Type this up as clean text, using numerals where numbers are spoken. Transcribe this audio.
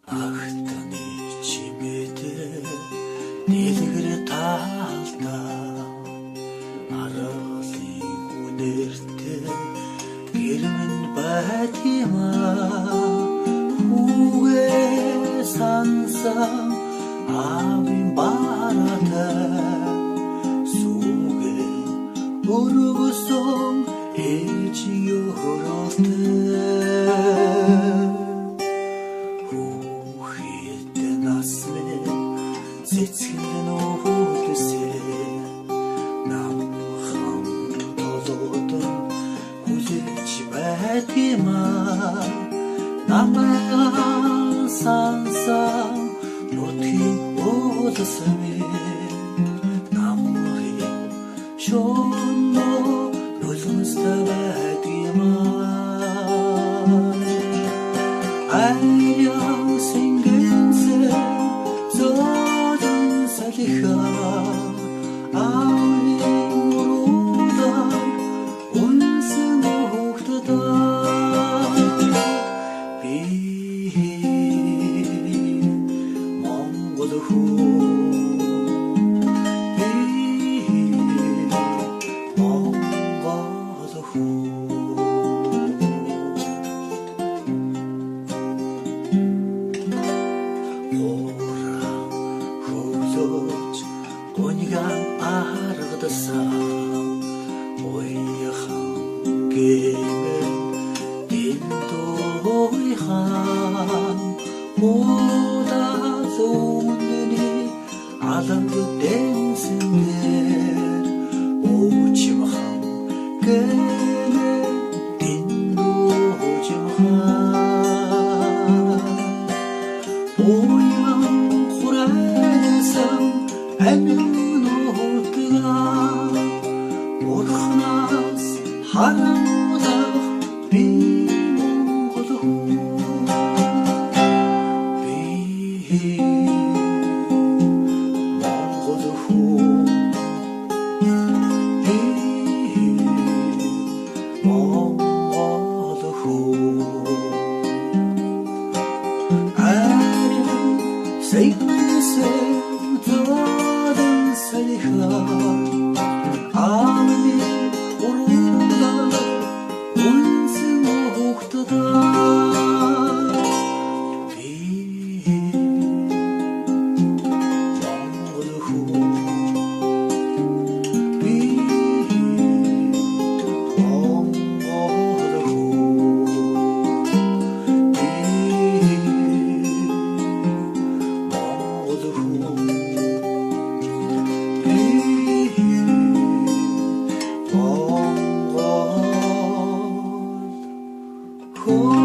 Агтны чимээтэй дэлгэр таалдаа аргалын үнэртэй гэрмэн байдгиймаа хүүгээ сансан аавын бараатай сүгэ өргөсөн ээжийн өрөөлтэй хүүхэд нас минь цэцгэнд нөхөлсөө намхан толгодон хүлээж байдгиймаа намайг сансан нутгийн уулс минь намрын шөнө нулимстай байдгиймаа Ариан сэнгэнсэ зөөлөн салхиа аавын уруулаар унсан хүүхдүүдээ би Монгол хүн би Монгол хүн. Хуурай хөглөж гуниган аргадсан уяхан гэмэн дэндуйхан удаа зүүнний аланг дэнсэн дээр уучимхан гэмэн дэндуужимхан уян хурайлсан амин нутгаа Бурханаас харамлах би Монгол хүн би Монгол хүн би Монгол хүн. Ариун сэнгэнсэн зөөлөн салхиа аавын уруулаар унсан хүүхдүүдээ би Монгол хүн би Монгол хүн би Монгол хүн би Монгол хүн.